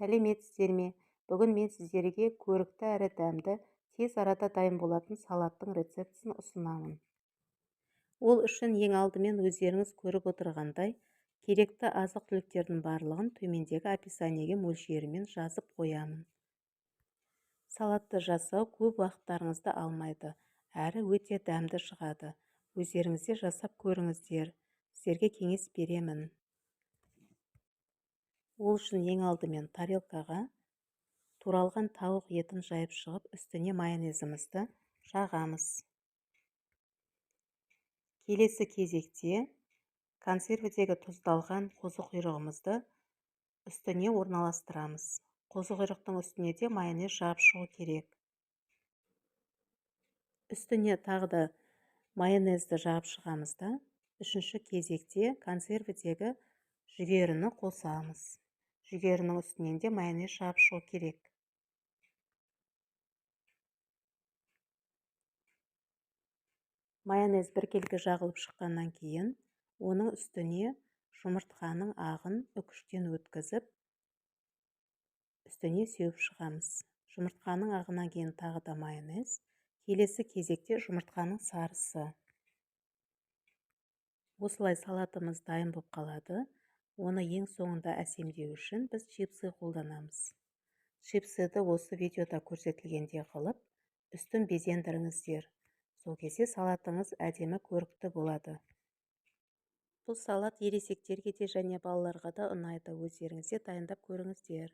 Сәлеметсіздер ме? Бүгін мен сіздерге көрікті әрі дәмді, тез арада дайын болатын салаттың рецептісін ұсынамын. Ол үшін ең алдымен өздеріңіз көріп отырғандай, керекті азық-түліктердің барлығын төмендегі описаниеге мөлшерімен жазып қоямын. Салатты жасау көп уақыттарыңызды алмайды, әрі өте дәмді шығады. Өздеріңіз де жасап көріңіздер. Сіздерге кеңес беремін. Ол үшін ең алдымен тарелкаға туралған тауық етін жайып шығып, үстіне майонезімізді жағамыз. Келесі кезекте консервідегі тұздалған қозы құйрығымызды үстіне орналастырамыз. Қозы құйрықтың үстіне де майонез жағып шығу керек. Үстіне тағы да майонезді жағып шығамыз да, үшінші кезекте консервідегі жүгеріні қосамыз. Жүгерінің үстінен де майонез жағып шығу керек. Майонез біркелкі жағылып шыққаннан кейін, оның үстіне жұмыртқаның ағын үкіштен өткізіп, үстіне сеуіп шығамыз. Жұмыртқаның ағынан кейін тағы да майонез, келесі кезекте жұмыртқаның сарысы. Осылай салатымыз дайын болып қалады. Оны ең соңында әсемдеу үшін біз чипсы қолданамыз. Чипсыды осы видеода көрсетілгендей қылып, үстін безендіріңіздер. Сол кезде салатыңыз әдемі көрікті болады. Бұл салат ересектерге де және балаларға да ұнайды. Өздеріңіз де дайындап көріңіздер.